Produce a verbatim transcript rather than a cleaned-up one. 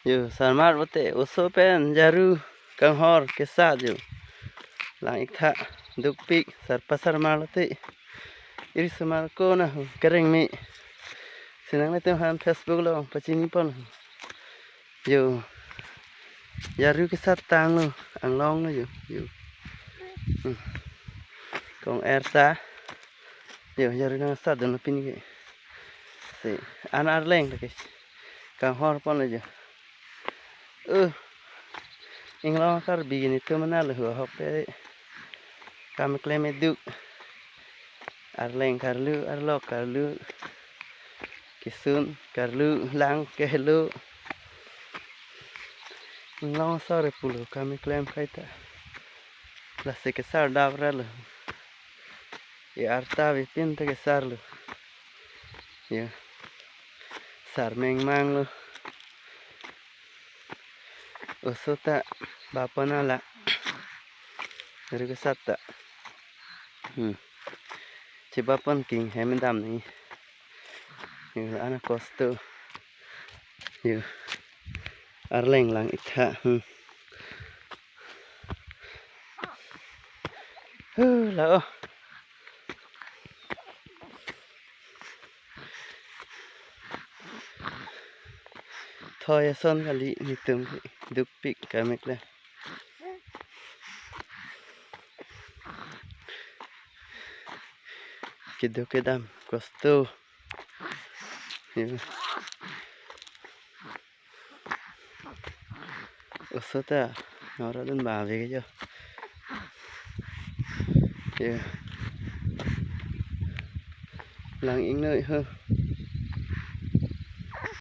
Yo, sarmar bote, oso pen jaru kanghor kesat yo. Lang ik tha, dukpik, sarpa sarmar lote. Iri sarmar ko na ho, kereng me. Sinang netum han Facebook along pachini pon ho. Yo, jaru kesat tanglo, anglong lo yo, yo. Hmm. Kong er ta, yo, jaru nang sat dun pini ke. Si, an arleng ta ke. Kanghor pon lo yo. Uh. Inglong Karbi netum mana lo ho ahok pe. Kam keklem eduk. Arleng karlu, arlok karlu. Kisun karlu, lang kehelo. Inglong sore pulo kam keklem kaita. Lasi kesar dap ra lo. Ye arta bipin ta kesar lo. Ye. Sar mengmang lo. Oso ta bapon ala. Ri kesat ta. Hmm. Chebapon king hem dam ni. Yo, ana kosto. Yo. Arleng lang ik tha. Hmm. Huh, la oh. Thoi ason kali netum ke dukpik kam keklem. Keduk kedam kosto. Yo. Oso ta nora dun ba ave ke yo. Yo. Lang ik noi ho.